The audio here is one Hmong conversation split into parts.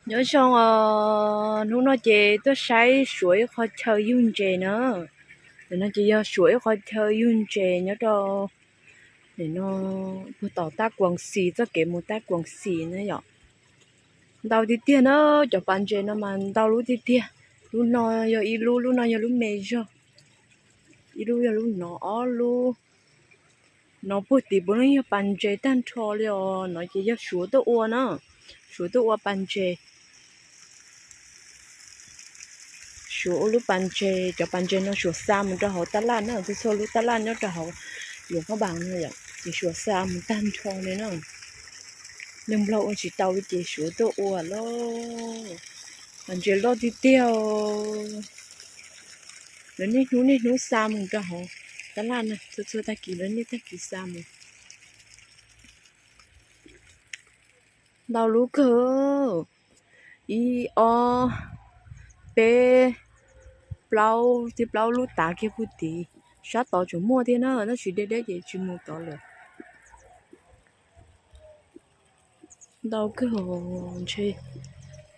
Nyob zoo os, hnub no ces tuaj saib Suav ib qho chaw yug ntses na. Ntawm no ces yog Suav ib qho chaw yug ntses nyob rau, nim no puag tom Tab Kuam Xis, txoj kev mus Tab Kuam Xis na yom. Ntau tiag tiag na, cov pas ntses no mas ntau lub tiag tiag. Lub no yog ib lub, lub no yog lub me zog, ib lub yog lub no, ob lub no puag tim puav leej yog pas ntses tag nrho li os. No ces yog Suav tuaj ua na, Suav tuaj ua pas ntses. Suav ua lub pas ntses, cov pas ntses no Suav xa mus rau hauv tab laj na, txhua txhua lub tab laj nyob rau hauv Luam Phab Npas no yom, ces Suav xa mus tag nrho li na. Neeg Nplog ua tsis tau li ces Suav tuaj ua lauj. Pas ntses loj tiag tiag. Lawv niaj hnub niaj hnub xa mus rau hauv tab laj na, txhua txhua tag kis lawv niaj tag kis xa mus. Ntau lub kawg, ib ob peb plaub, thib plaub lub tav kiag puag tid. Sab tod tseem muaj thiab na, tab sis deb deb ces tsis mus tod lawm. Ntau kawg, ntshe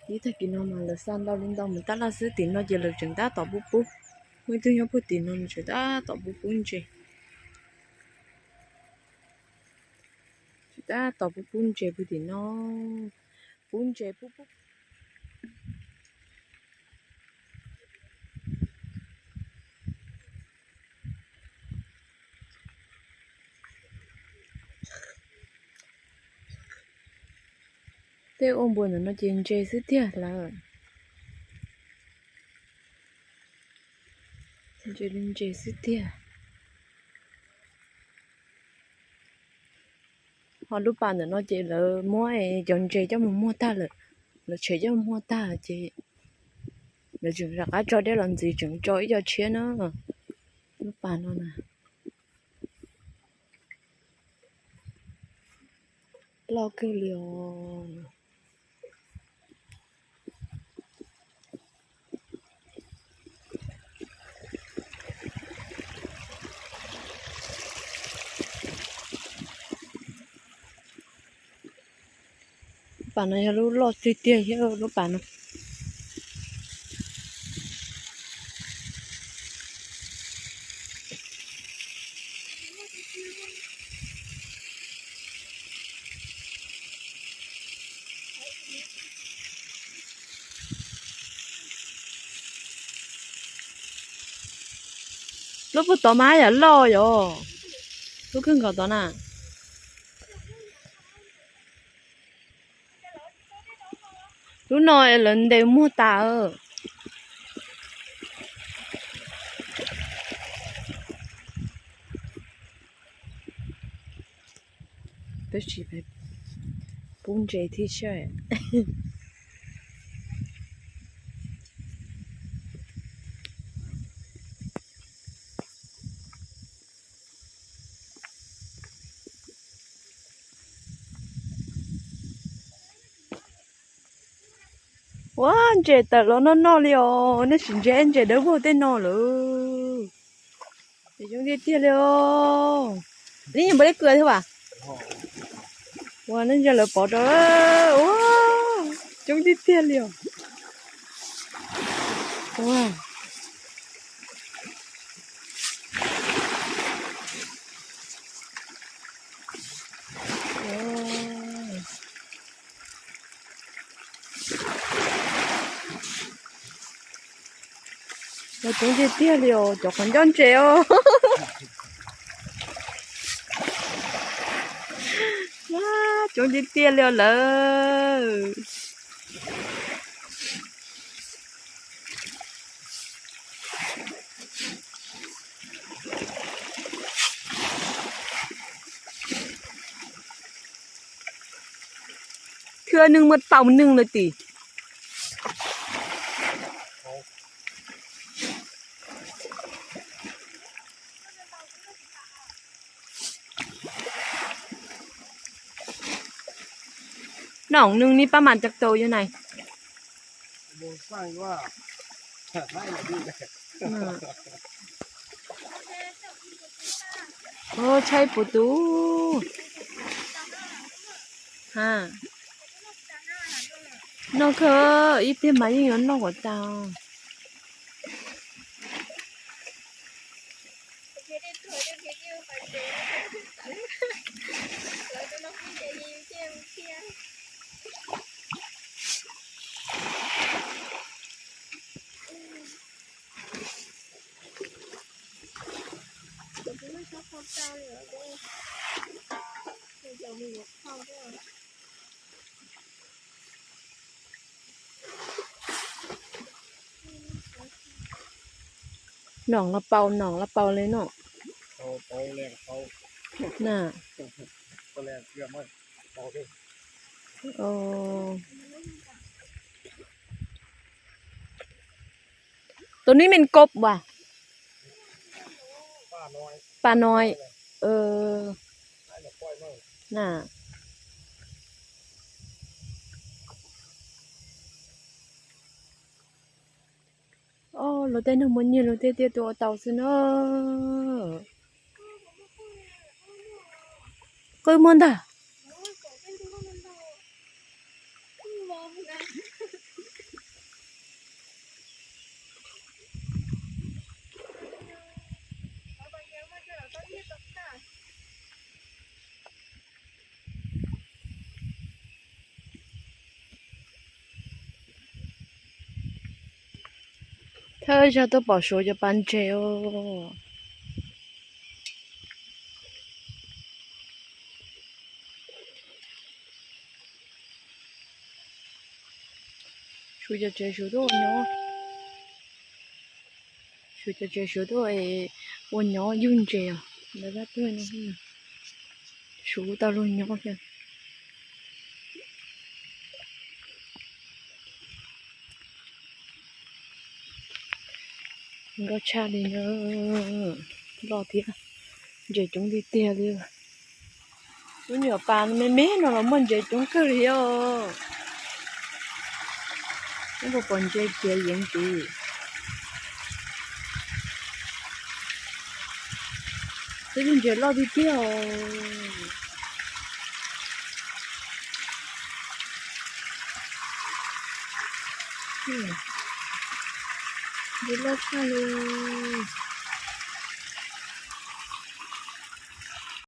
ib tag kis no mas lawv xa ntau li ntau mus tab laj xwb, tim no ces lawv tseem tab tom pub pub. Muaj ib tug nyob puag tim no nws tseem tab tom pub pub ntses. Tseem tab tom pub pub ntses puag tim no, pub ntses pub pub. Tej ua npuas ntawm no ces ntses xwb tiag lawm. Ntses li ntses xwb tiag. Ho lub pas ntawm no ces lawv muab cov ntses coj mus muag tag lawm, lawv tshem coj mus muag tag ces lawv tseem rov qab tso dej los ntxiv tseem tso ib co tshiab na. Lub pas no na, loj kawg li os. Lub pas no yog lub loj tiag tiag thiab lub pas no. Lub puag tod mas yam loj yom, lub kawg nkaus tod na. Lub no lawv ntes muag tas. Peb tsis pub ntses thiab sab. Ua ntses tawm los noj noj li os, nej sim ntsia ntses dawb vog tej no lawm. Coob tiag tiag li os. Neb nyiam npaum li kws thiab vas? Ua nej ntsia lawv pov rau, ua coob tiag tiag li os. Ua Coob tiag tiag li os, cov qhov ncauj ntses os. Coob tiag tiag li os lawm. Thwj neeg muaj tau neeg lawm tim. Noom nws ni pab mas cov tau yog nai. Tshaib puas tus. Ha. Noj kawg, ib pliag mas yeej yuav noj kom tas. Noom los paus, noom los paus li no. Na. Tus nib me kop as. Pa noi. Na. Luag tej neeg muaj nyiaj luag tej tiaj tuaj ua tau xwb na. Qw muag ntag. Thawj zaug tuaj pom Suav cov pas ntses os. Suav cov tsev Suav tuaj ua nyob. Suav cov tsev Suav tuaj ua nyob yug ntses os. Ntawd dab tuag no. Suav tau luag nyob thiab. Nkauj tshaj li na. Loj thiab. Ntses coob tiag tiag li. Lub nyuam pas me me no los muaj ntses coob kawg li os. Muab pom ntses kiag yeev tid. Twb yog ntses loj tiag tiag os. Ntses loj tshaj li.